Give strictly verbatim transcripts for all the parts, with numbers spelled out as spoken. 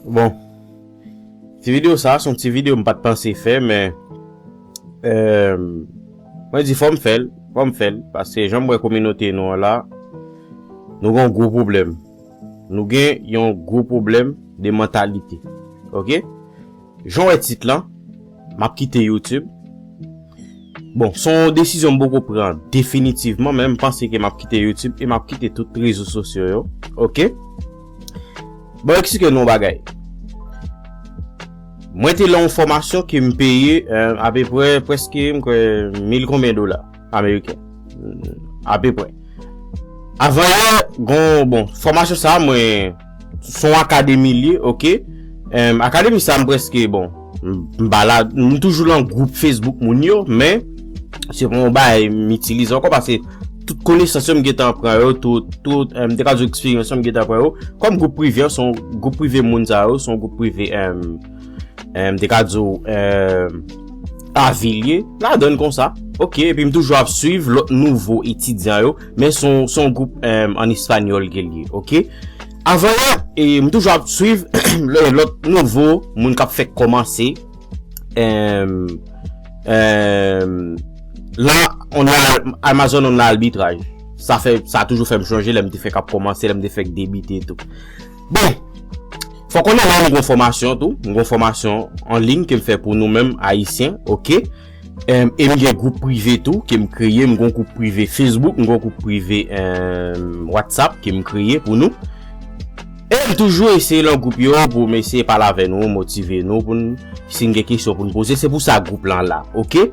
Bon, ti videyo sa, se yon ti videyo m pa t panse fè, men, euh, mwen di fò m fè l, fò m fè l, paske jan m wè kominote nou an la, nou gen yon gwo pwoblèm. Nou gen yon gwo pwoblèm de mantalite. Oke? Jan w wè tit lan, m ap kite YouTube. Bon, se yon desizyon m poko pran definitivman, men m panse ke m ap kite YouTube e m ap kite tout rezo sosyo yo. Oke? Bon, eksplike nou yon bagay. Mwen te lan yon fòmasyon ke m peye, euh, apeprè, prèske, m kwè, mil konbyen dola ameriken. Apeprè. Avan yè, gon, bon, fòmasyon sa, mwen, se yon akademi li ye, oke? Em, akademi sa, m prèske, bon, m, m pa la, m toujou lan gwoup Facebook moun yo, men, se pa yon bagay m itilize ankò, paske tout konesans yo m gentan pran yo, tout, tout, em, m te ka di w eksperyans yo m gentan pran yo, kòm gwoup prive an, se yon gwoup prive moun sa yo, se yon gwoup prive, em, em, m te ka di w, em, avi l ye, ladan l konsa. Oke, epi m toujou ap swiv lòt nouvo etidyan yo, men se yon, se yon gwoup, em, an espanyòl ke l ye, oke? Avan yè, e, m toujou ap swiv lè lòt nouvo moun k ap fèk kòmanse, em, em, lan, on a, Amazon on a albitraj. Sa fè, sa toujou fè m chonje lè m te fèk ap kòmanse, lè m te fèk debite tou. Bon, fò konnen la m gon fòmasyon tou, m gon fòmasyon an liy ke m fè pou nou menm Ayisyen, oke? Em, e m gen gwoup prive tou ke m kreye, m gon gwoup prive Facebook, m gon gwoup prive, em, WhatsApp ke m kreye pou nou. E m toujou eseye lan gwoup yo pou m eseye pale avè nou, motive nou, pou n, si n gen kesyon pou n poze, se pou sa gwoup lan la, oke?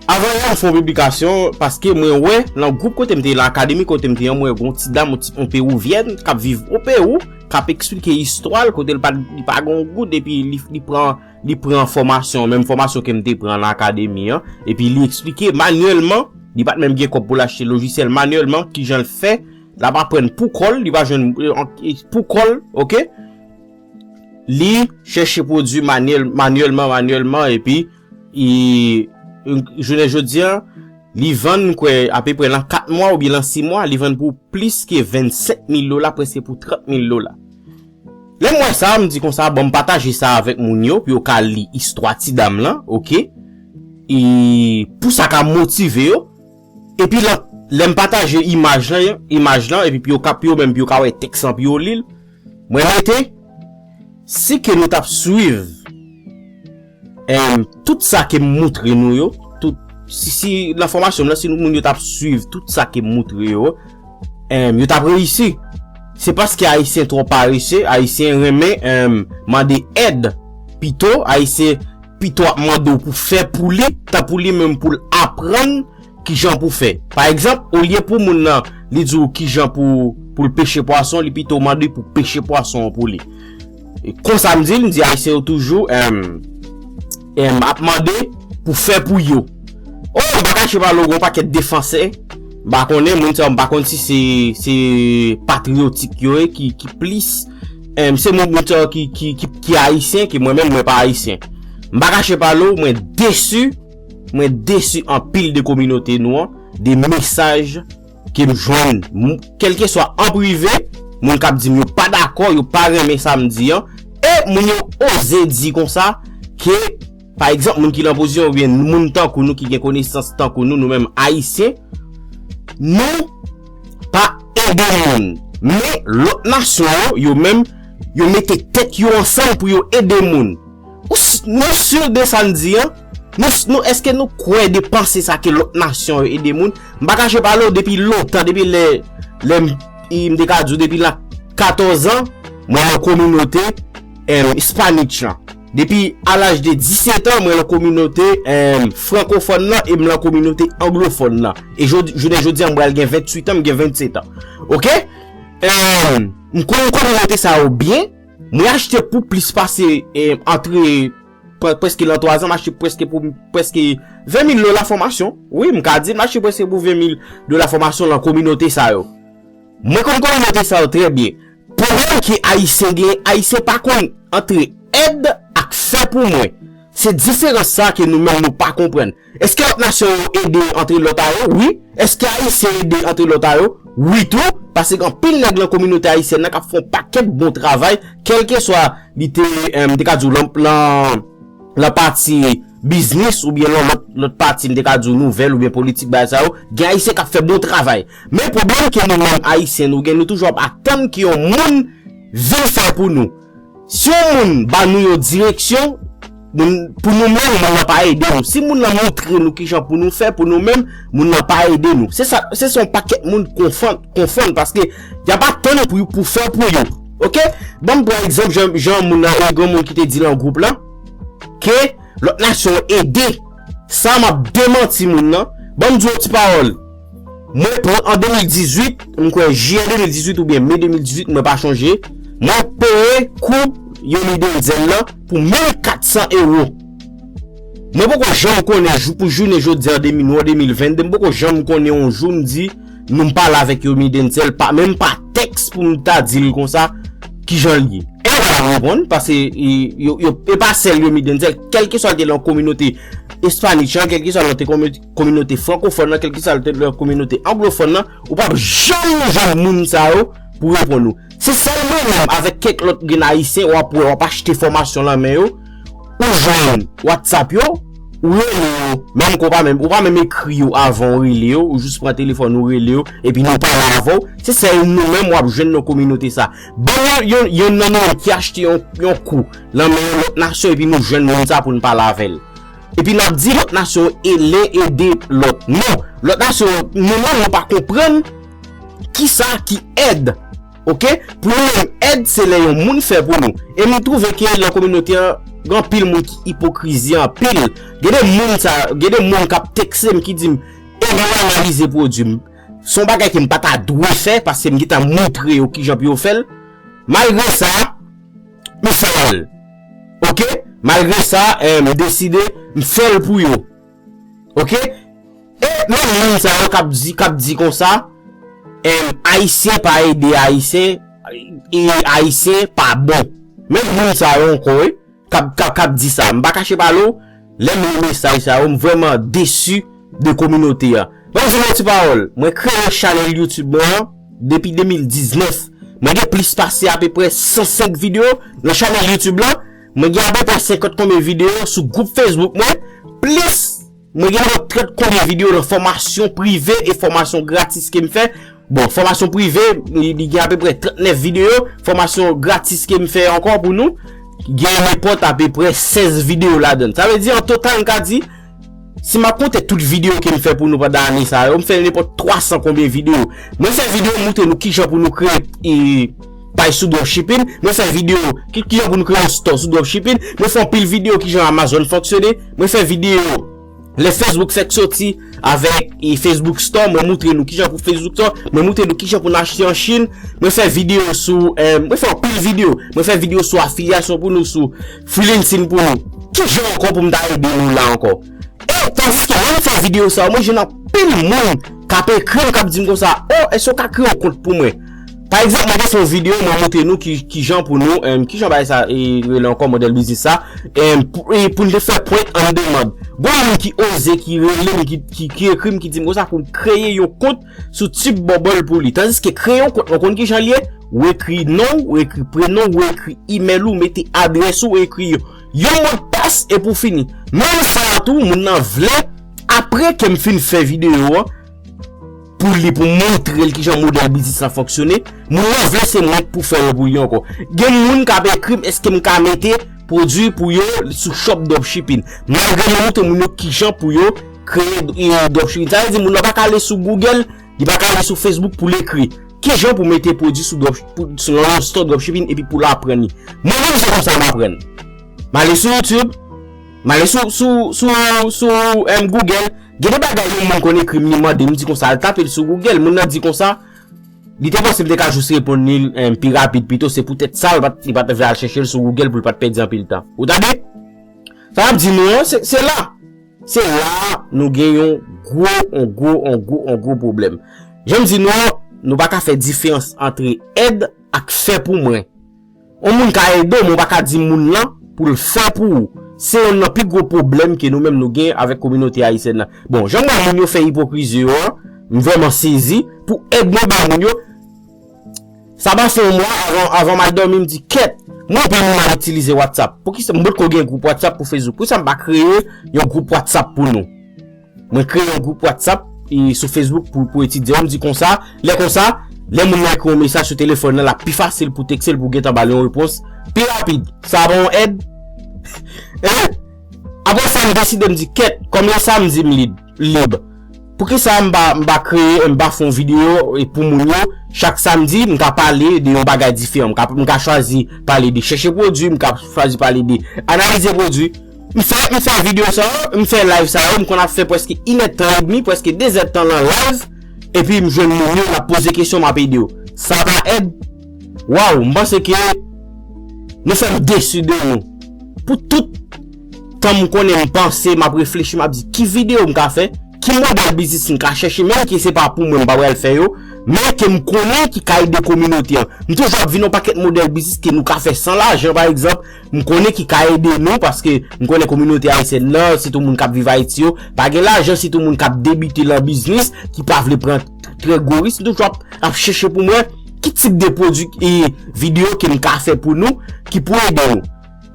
Avan yè, m fè yon piblikasyon, paske mwen wè, lan gwoup kote m te ye, lan akademi kote m te ye, mwen wè gon ti dam, yon ti, yon perouvyèn, k ap viv o Pewou, k ap eksplike istwa l, kote l pa, li pa gen yon goud, epi li, li pran, li pran fòmasyon, menm fòmasyon ke m te pran lan akademi an, epi li eksplike manyèlman, li pa t menm gen kòb pou l achte lojisyèl, manyèlman, kijan l fè, l ap aprann pou kò l, li pa jwenn, eh, an, eh, pou kò l, oke? Li chèche pwodui manyèl, manyèlman, manyèlman, epi, i, jounen jodi an, li vann, m kwè, apeprè lan kat mwa oubyen lan sis mwa, li vann pou plis ke vennsenk mil dola, prèske pou trant mil dola. Lè m wè sa, m di konsa, bon, m pataje sa avèk moun yo, pou yo ka li istwa ti dam lan, oke? E pou sa ka motive yo. Epi lè, lè m pataje imaj lan, imaj lan, epi pou yo ka, pou yo menm, pou yo ka wè tèks lan, pou yo li l, mwen mete, si ke nou t ap swiv, em, tout sa ke m moutre nou yo, tout, si, si, nan fòmasyon m nan, si nou, moun yo t ap swiv tout sa ke m moutre yo, em, yo t ap reyisi. Se paske Ayisyen twò parese, Ayisyen renmen, em, mande èd pito, Ayisyen pito ap mande w pou fè pou li, tan pou li menm pou l aprann kijan pou fè. Pa egzanp, olye pou moun nan, li di w kijan pou, pou l peche pwason, li pito mande pou peche pwason an pou li. E konsa m di l, m di Ayisyen yo toujou, em, em, ap mande pou fè pou yo. O, m pa kache pale w, gon pakèt defansè. M pa konnen, moun sa yo, m pa konn si se, se patriyotik yo ye ki, ki plis. Em, se moun, moun sa yo ki, ki, ki, ki Ayisyen, ki mwen menm, mwen pa Ayisyen. M pa kache pale w, mwen desi, mwen desi anpil de kominote nou an, de mesaj ke m jwenn, m, kèlkeswa an prive, moun k ap di m yo pa dakò, yo pa renmen sa m di an, e moun yo oze di konsa ke, pa egzanp, moun ki lan pozisyon oubyen moun tankou nou ki gen konesans tankou nou, nou menm Ayisyen, nou pa ede moun. Men lòt nasyon yo, yo menm, yo mete tèt yo ansanm pou yo ede moun. Ou s-, nou si de sa n di an? Nou, nou, èske nou kwè de panse sa ke lòt nasyon yo ede moun? M pa kache pale w depi lontan, depi lè, lè m, m te ka di w depi lan katòz an, mwen nan kominote, em, Spanish lan. Depi a laj de disèt an, mwen nan kominote, em, frankofòn nan e m nan kominote anglofòn nan. E jodi, jounen jodi an, m pral gen venntuit an, m gen vennsèt an. Oke? Em, m konn kominote sa yo byen. Mwen achte pou plis pase, em, antre, pre-, prèske lan twa zan, m achte prèske pou, prèske ven mil dola fòmasyon. Wi, m ka di, m achte prèske pou ven mil dola fòmasyon lan kominote sa yo. Mwen konn kominote sa yo trè byen. Pwoblèm ke Ayisyen genyen, Ayisyen pa konn antre èd ak fè pou mwen. Se diferans sa ke nou menm nou pa konprann. Èske lòt nasyon yo ede antre lòt a yo? Wi. Èske Ayisyen ede antre lòt a yo? wi tou, paske gen anpil nèg nan kominote ayisyèn nan k ap fè yon pakèt bon travay, kèlkeswa li te, em, m te ka di w lan, lan, lan pati biznis oubyen lan lòt, lòt pati, m te ka di w nouvèl oubyen politik, bagay sa yo, gen ayisyen k ap fè bon travay. Men pwoblèm ke nou menm ayisyen nou gen, nou toujou ap atann ke yon moun vin fè pou nou. Si yon moun ba nou yon direksyon, moun, pou nou menm, moun nan pa ede nou. Si moun nan montre nou kijan pou nou fè pou nou menm, moun nan pa ede nou. Se sa, se sa yon pakèt moun konfonn, konfonn, paske y ap atann pou, pou fè pou yo. Oke? Ban m pran egzanp, jan, jan moun nan, yon granmoun ki te di lan gwoup lan, ke lòt nasyon ede. Sa m ap demanti moun nan. Ban m di w yon ti pawòl. Mwen pran an de mil dizuit, m kwè jiyè de mil dizuit oubyen me de mil dizuit, mwen pa chonje. Mwen peye kou Yomi Denzel lan pou mil kat san ewo. Mwen poko janm konnen jou, pou jounen jodi an de mil, nou an de mil vennde, m poko janm konnen yon jou m di nou m pale avèk Yomi Denzel, pa, menm pa tèks pou m ta di l konsa, kijan l ye. E yo pa reponn, paske e, yo, yo, e pa sèl Yomi Denzel, kèlkeswa l te lan kominote Espanish lan, kèlkeswa l te kominote kominote frankofòn nan, kèlkeswa l te nan kominote anglofòn nan, ou p ap janm jwenn moun sa yo pou reponn ou. Se sèl mwen menm avèk kèk lòt grenn ayisyen w ap wè, w ap achte fòmasyon lan men yo, ou jwenn WhatsApp yo, ou rele yo, menm ke w pa menm, ou pa menm ekri yo avan w rele yo, ou jis pran telefòn ou rele yo, epi nou pale avè w. Se sèl nou menm w ap jwenn nan kominote sa. Ban yon, yon, yonn nan nou menm ki achte yon, yon kou lan men yon lòt nasyon, epi nou jwenn moun sa pou n pale avè l. Epi n ap di lòt nasyon e le ede lòt. Non, lòt nasyon, nou menm nou pa konprann kisa ki èd. Oke? Pou nou menm, èd se lè yon moun fè pou nou. E m twouve ke lan kominote an, gen anpil moun ki ipokrizi anpil. Gen de moun sa, gen de moun k ap tekste m ki di m, ede m analize pwodui m. Se yon bagay ke m pa ta dwe fè, paske m gentan montre yo kijan pou yo fè l. Malgre sa, m fè l. Oke? Malgre sa, eh, m deside, m fè l pou yo. Oke? E menm moun sa yo k ap di, k ap di konsa, em, Ayisyen pa ede Ayisyen, e Ayisyen pa bon. Menm moun sa yo ankò, wi, k ap, k ap, k ap di sa. M pa kache pale w, lè m li mesaj sa yo, m vrèman desi de kominote a. Ban m di nou yon ti pawòl. Mwen kreye chanèl YouTube mwen an depi de mil diznèf. Mwen gen plis pase apeprè san senk videyo nan chanèl YouTube lan. Mwen gen apeprè senkant konbyen videyo sou gwoup Facebook mwen. Plis, mwen gen trant konbyen videyo nan fòmasyon prive e fòmasyon gratis ke m fè. Bon, fòmasyon prive, li, li gen apeprè trannèf videyo. Fòmasyon gratis ke m fè ankò pou nou, gen nenpòt apeprè sèz videyo ladan l. Sa vle di, an total, m ka di, si m ap konte tout videyo ke m fè pou nou pandan ane sa yo, m fè nenpòt twa san konbyen videyo. Mwen fè videyo montre nou kijan pou nou kreye, e, paj sou dropshipping. Mwen fè videyo ki, kijan pou nou kreye yon store sou dropshipping. Mwen fè anpil videyo kijan Amazon fonksyone. Mwen fè videyo lè Facebook fèk soti avèk, e, Facebook Store. Mwen montre nou kijan pou Facebook Store. Mwen montre nou kijan pou n achte an Chin. Mwen fè videyo sou, eh, mwen fè anpil videyo. Mwen fè videyo sou afilyasyon pou nou, sou freelancing pou nou. Kijan ankò pou m ta ede nou la ankò? E tandiske lè m fè videyo sa yo, mwen jwenn anpil moun k ap ekri m, k ap di m konsa, "O, èske w ka kreye yon kont pou mwen?" Pa egzanp, mwen te fè yon videyo, mwen montre nou ki, kijan pou nou, em, kijan bagay sa, e, rele ankò modèl biznis sa, em, pou, e, pou n te fè print on demand. Gon moun ki oze, ki rele m, ki, ki, ki ekri m, ki di m konsa pou m kreye yon kont sou Tube Bubble pou li. Tandiske kreye yon kont, ou konn kijan l ye? Ou ekri non, ou ekri prenon, ou ekri email ou, mete adrès ou, ou ekri yon, yon modpas epi w fini. Menm sa a tou, moun nan vle, apre ke m fin fè videyo an, pou li, pou montre l kijan modèl biznis lan fonksyone. Moun nan vle, se mwen k pou fè yo pou li ankò. Gen moun k ap ekri m, èske m ka mete pwodui pou yo sou shop dropshipping. Malgre mwen montre moun yo kijan pou yo kreye, e, dropshipping. Sa vle di moun nan pa ka ale sou Google, li pa ka ale sou Facebook pou l ekri kijan pou mete pwodui sou drop, pou, sou yon store dropshipping epi pou l aprann li. Mwen menm se konsa m aprann. M ale sou YouTube, m ale sou, sou, sou, sou, em, Google, gen de bagay yon moun konn ekri m, li mande m, di konsa, al tape l sou Google. Moun nan di konsa, li te panse m te ka jis reponn li, em, pi rapid, pito se poutèt sa, li pa t, li pa t vle al chèche l sou Google pou l pa t pèdi anpil tan. Ou tande? Sa m ap di nou an, se, se la. Se la nou gen yon gwo, yon gwo, yon gwo, yon gwo pwoblèm. Jan m di nou an, nou pa ka fè diferans antre èd ak fè pou mwen. Yon moun ka ede w, men w pa ka di moun lan pou l fè pou ou. Se yonn nan pi gwo pwoblèm ke nou menm nou gen avèk kominote ayisyèn nan. Bon, jan m wè moun yo fè ipokrizi yo an, M vrèman sezi pou èd mwen bay moun yo. Sa pa fè yon mwa avan, avan m al dòmi, m di, "Kèt, mwen anpil moun ap itilize WhatsApp. Poukisa m potko gen gwoup WhatsApp pou Facebook? Poukisa m pa kreye yon gwoup WhatsApp pou nou?" Mwen kreye yon gwoup WhatsApp e sou Facebook pou, pou etidyan. M di konsa, lè konsa, lè moun nan ekri yon mesaj sou telefòn nan, l ap pi fasil pou tekste l, pou gentan ba l yon repons pi rapid. Sa pa yon èd? Hein? Apre sa, m deside, m di, "Kèt, kòm lè samdi m lib, lib. Poukisa m pa, m pa kreye, m pa fè yon videyo e pou moun yo, chak samdi, m ka pale de yon bagay diferan. M ka, m ka chwazi pale de chèche pwodui, m ka chwazi pale de analize pwodui." M fè, m fè videyo sa yo, m fè live sa yo, m konn ap fè prèske inèdtan edmi, prèske dezèdtan nan live, epi m jwenn moun yo, m ap poze kesyon, m ap ede yo. Sa pa èd? Waw, m panse ke nou fè m desi de nou. Pou tout tan m konnen m panse, m ap reflechi, m ap di, "Ki videyo m ka fè? Ki modèl biznis m ka chèche?" Menm ke se pa pou mwen, m pa pral fè yo, men ke m konnen ki ka ede kominote an. M toujou ap vin yon pakèt modèl biznis ke nou ka fè san lajan, pa egzanp, m konnen ki ka ede nou, paske m konnen kominote ayisyèn nan, sitou moun k ap viv Ayiti yo, pa gen lajan, sitou moun k ap debite lan biznis, ki pa vle pran trè gwo risk, m toujou ap, ap chèche pou m wè ki tip de pwodui e videyo ke m ka fè pou nou, ki pou ede nou.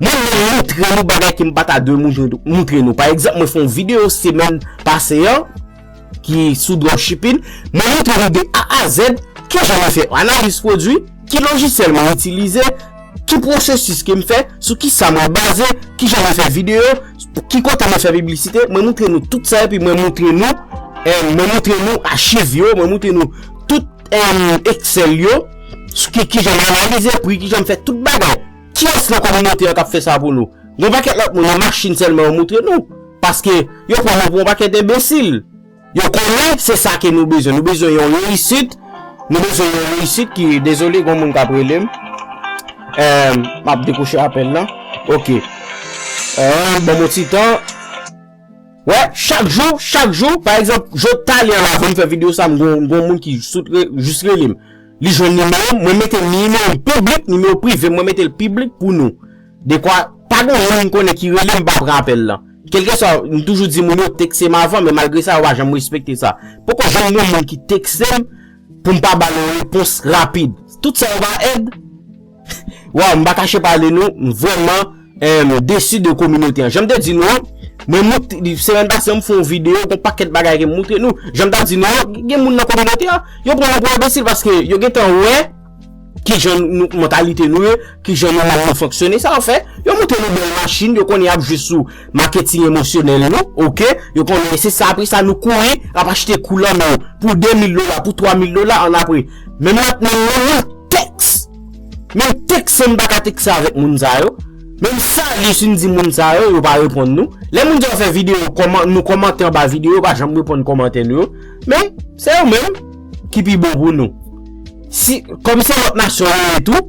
Mwen menm moutre nou bagay ke m pa ta dwe moutre, moutre nou. Pa egzanp, mwen fè yon videyo semèn pase an, ki sou dropshipping, mwen moutre nou de A a Z, kijan mwen fè analiz pwodui, ki lojisyèl mwen itilize, ki pwosesis ke m fè, sou kisa mwen baze, kijan mwen fè videyo, ki kote mwen fè piblisite, mwen moutre nou tout sa, epi mwen moutre nou, eh, mwen moutre nou achiv yo, mwen moutre nou tout, eh, Excel yo, sou ki, kijan mwen analize pri, kijan m fè tout bagay. Kiyès nan kominote an k ap fè sa pou nou? Gon pakèt lòt moun, yon machin sèlman yo moutre nou. Paske yo pran nou pou yon pakèt enbesil. Yo konnen se sa ke nou bezwen. Nou bezwen yon reyisit. Nou bezwen yon reyisit ki, dezole, gon moun k ap rele m. Eh, m ap dekwoche apèl lan. Ok. Eh, ban m yon ti tan. Wè, chak jou, chak jou, pa egzanp, jodi talè an avan m fè videyo sa, m gon, gon moun ki sot re-, jis rele m. Li jwenn nimewo m, mwen mete nimewo m piblik, nimewo prive, mwen mete l piblik pou nou. Dekwa, pa gen moun m konnen ki rele m, m pa pran apèl lan. Kèlkeswa, m toujou di moun yo tekse m avan, men malgre sa, yo pa janm respekte sa. Poko janm gen moun ki tekse m pou m pa ba l yon repons rapid. Tout sa yo pa èd. Waw, m pa kache pale nou, m vrèman, em, desi de kominote an. Jan m te di nou an, mwen mout-, semèn pase an, m fè yon videyo, gon pakèt bagay ke m moutre nou. Jan m ta di nou an, gen moun nan kominote an, yo pran nou pou enbesil paske yo gentan wè kijan nou, mantalite nou ye, kijan nou menm nou fonksyone. Sa yo fè, yo moutre nou bèl machin, yo konnen y ap jwe sou maketing emosyonèl nou, ok? Yo konnen se sa, apre sa, nou kouri, ap achte kou lan men yo, pou de mil dola, pou twa mil dola, annapre. Men m ap, men m, men m tèks. Men m tekse, m pa ka tekse avèk moun sa yo. Men m sali si m di moun sa yo, yo pa reponn nou. Lè moun sa yo fè videyo, kòman, nou kòmante anba videyo, yo pa janm reponn kòmantè nou yo. Men, se yo menm ki pi bon pou nou. Si, kòm se lòt nasyon yo ye tou,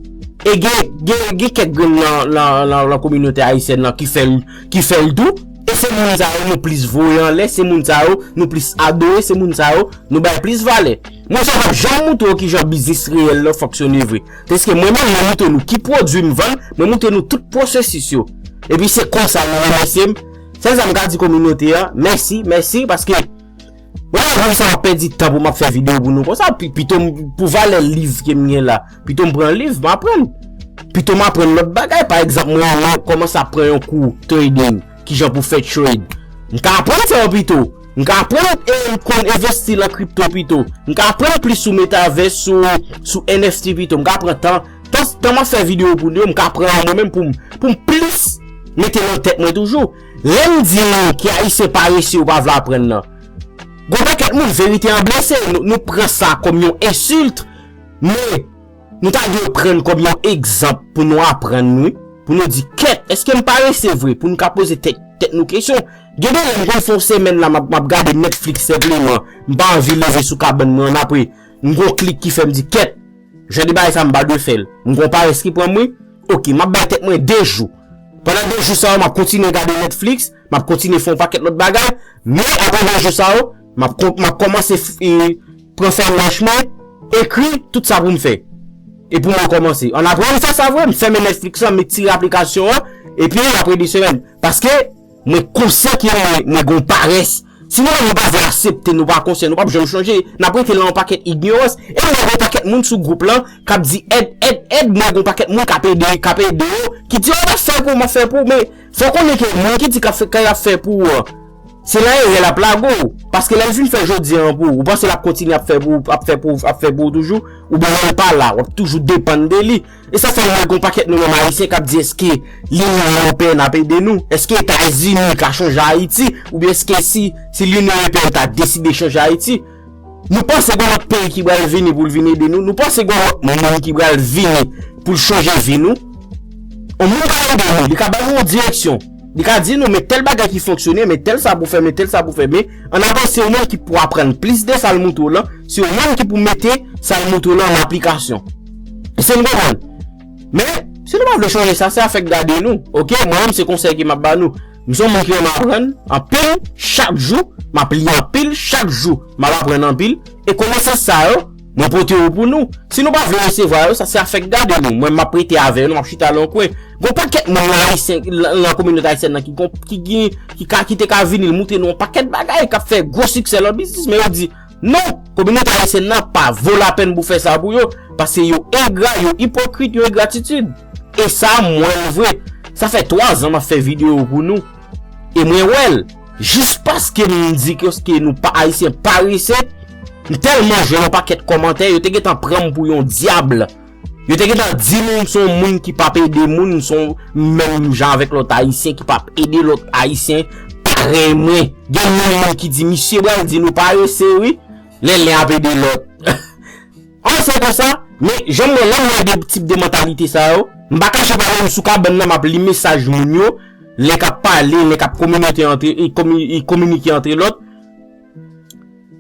e gen, gen, gen kèk grenn nan, nan, nan, nan kominote ayisyèn nan ki fè l, ki fè l tou, e se moun sa yo nou plis voye anlè, se moun sa yo nou plis adore, se moun sa yo nou bay plis valè. Mwen sa m ap janm moutre w kijan biznis reyèl lan fonksyone vre. Paske mwen menm, mwen moutre nou ki pwodui m vann, mwen moutre nou tout pwosesis yo. Epi se konsa nou remèsye m. Sèl sa m ka di kominote an, mèsi, mèsi, paske wè, mwen sa m ap pèdi tan pou m ap fè videyo pou nou konsa, pi-, pito m, pou valè liv ke m gen la, pito m pran liv, m aprann. Pito m aprann lòt bagay, pa egzanp, mwen, mwen kòmanse ap pran yon kou trading, kijan pou fè trade. M ka aprann sa yo pito. M ka aprann e m konn envesti nan kripto pito. M ka aprann plis sou metaverse, sou, sou N F T pito. M ka pran tan, tan, tan m ap fè videyo pou nou yo, m ka pran mwen menm pou m, pou m plis mete nan tèt mwen toujou. Lè m di moun ki ayisyen parese yo pa vle aprann nan. Gon pakèt moun, verite an blese, nou, nou pran sa kòm yon ensilt, men nou ta dwe pran l kòm yon egzanp pou nou aprann, wi. Pou nou di, "Kèt, èske m parese vre?" Pou nou ka poze tèt, tèt nou kesyon. Gen de lè m konn fè yon semèn la, m ap, m ap gade Netflix senpleman. M pa anvi leve sou kabann mwen, annapre, m gon klik ki fè m di, "Kèt, jan de bagay sa, m pa dwe fè l." M gon parès ki pran m, wi. Ok, m ap bay tèt mwen de jou. Pandan de jou sa yo, m ap kontinye gade Netflix, m ap kontinye fè yon pakèt lòt bagay, men apre de jou sa yo, m ap kon-, m ap kòmanse f-, e, pran fèy mach mwen, ekri tout sa pou m fè. E pou mwen kòmanse. Annapre m fè sa vre, m fèmen Netflix lan, m retire aplikasyon an, epi apre de semèn. Paske mwen konsyan ke mwen, mwen gon parès. Si nou menm nou pa vle aksepte, nou pa konsyan, nou p ap janm chanje, n ap rete lan yon pakèt ignorans. E m wè gon pakèt moun sou gwoup lan k ap di èd, èd, èd, m wè gon pakèt moun k ap ede, k ap ede yo, ki di yo m ap fè pou, m ap fè pou, men fò w konnen ke moun ki di k ap fè, k ap fè pou ou an, se lan erè l ap lage w. Paske lè l fin fè jodi an pou ou, ou panse l ap kontinye ap fè pou, ap fè pou, ap fè pou ou toujou? Oubyen lè l pa la, w ap toujou depann de li? E sa fè m wè gon pakèt nou menm Ayisyen k ap di èske Linyon Ewopeyèn ap ede nou? Èske Etazini ka chanje Ayiti? Oubyen èske si, si Linyon Ewopeyèn ta deside chanje Ayiti, nou panse gon lòt peyi ki pral vini pou l vin ede nou? Nou panse gon lòt moun ki pral vini pou l chanje vi nou? Yon moun ka ede nou, li ka ba nou yon direksyon. Li ka di nou, men tèl bagay ki fonksyone, men tèl sa pou fè, men tèl sa pou fè, men ann avanse, yon moun ki pou aprann plis de sa l moutre w lan, se yon moun ki pou mete sa l moutre w lan an aplikasyon. Èske n konprann? Men, si nou pa vle chanje sa, se afè k gade nou. Oke, mwen menm, se konsèy ke m ap ba nou. M se yon moun ki renmen aprann anpil, chak jou, m ap li anpil, chak jou, m ap aprann anpil. E konesans sa yo, mwen pote yo pou nou. Si nou pa vle resevwa yo, sa se afè k gade nou. Mwen, m ap rete avè nou, m ap chita lan yon kwen. Gon pakèt moun nan Ayisyen, lan, lan kominote ayisyèn nan ki gon, ki gen, ki ka, ki te ka vini, l moutre nou yon pakèt bagay, k ap fè gwo siksè lan biznis, men yo di, non, kominote ayisyèn nan pa vo lapèn pou fè sa pou yo, paske yo engra, yo ipokrit, yo engratitid. E sa, mwen vre. Sa fè twa zan m ap fè videyo pou nou. E mwen wè l. Jis paske m di ke, ke nou pa Ayisyen parese, m tèlman jwenn yon pakèt kòmantè, yo te gentan pran m pou yon dyab. Yo te gentan di m, m se yon moun ki p ap ede moun, m se yon, menm jan avèk lòt Ayisyen ki p ap ede lòt Ayisyen parèy mwen. Gen moun, moun ki di, misye pral di nou parese, wi, lè l ap ede lòt. An se konsa, men jan m wè lè m wè de tip de mantalite sa yo, m pa kache pa menm sou kabann nan, m ap li mesaj moun yo, lè k ap pale, lè k ap kominote antre, e komi-, e kominike antre lòt.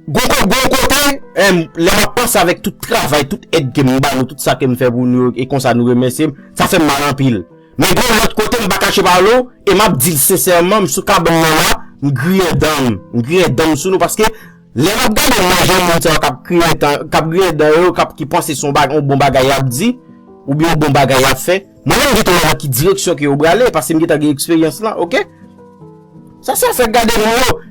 Gon ko-, gon kote, em, lè m ap panse avèk tout travay, tout èd ke m ba nou, tout sa ke m fè pou nou, e konsa nou remèsye m, sa fè m mal anpil. Men gon lòt kote, m pa kache pale w, e m ap di l sensèman, m sou kabann nan la, m griyen dan m, m griyen dan m sou nou, paske lè m ap gade manje moun sa yo k ap griyen dan, k ap griyen dan yo, k ap, ki panse se yon bag-, yon bon bagay y ap di, oubyen yon bon bagay y ap fè, mwen menm m gentan wè nan ki direksyon ke yo prale, paske m gentan gen eksperyans lan, oke? Sa se afè gade moun yo.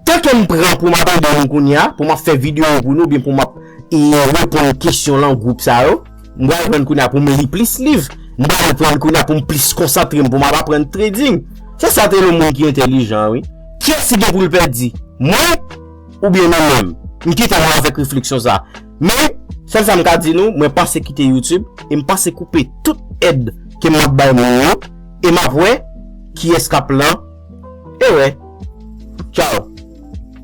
Tan ke m pran pou m ap ede nou kounye a, pou m ap fè videyo pou nou, oubyen pou m ap, e, reponn kesyon lan gwoup sa yo, m pral pran kounye a pou m li plis liv, m pral pran kounye a pou m plis konsantre m, pou m ap aprann trading. Se sa te yon moun ki entèlijan, wi. Kiyès ki gen pou l pèdi? Mwen oubyen nou menm? M kite nou avèk refleksyon sa. Men, sèl sa m ka di nou, mwen pase kite YouTube e m pase koupe tout èd ke m ap bay moun yo e m ap wè kiyès k ap lan. E wè. Tchao.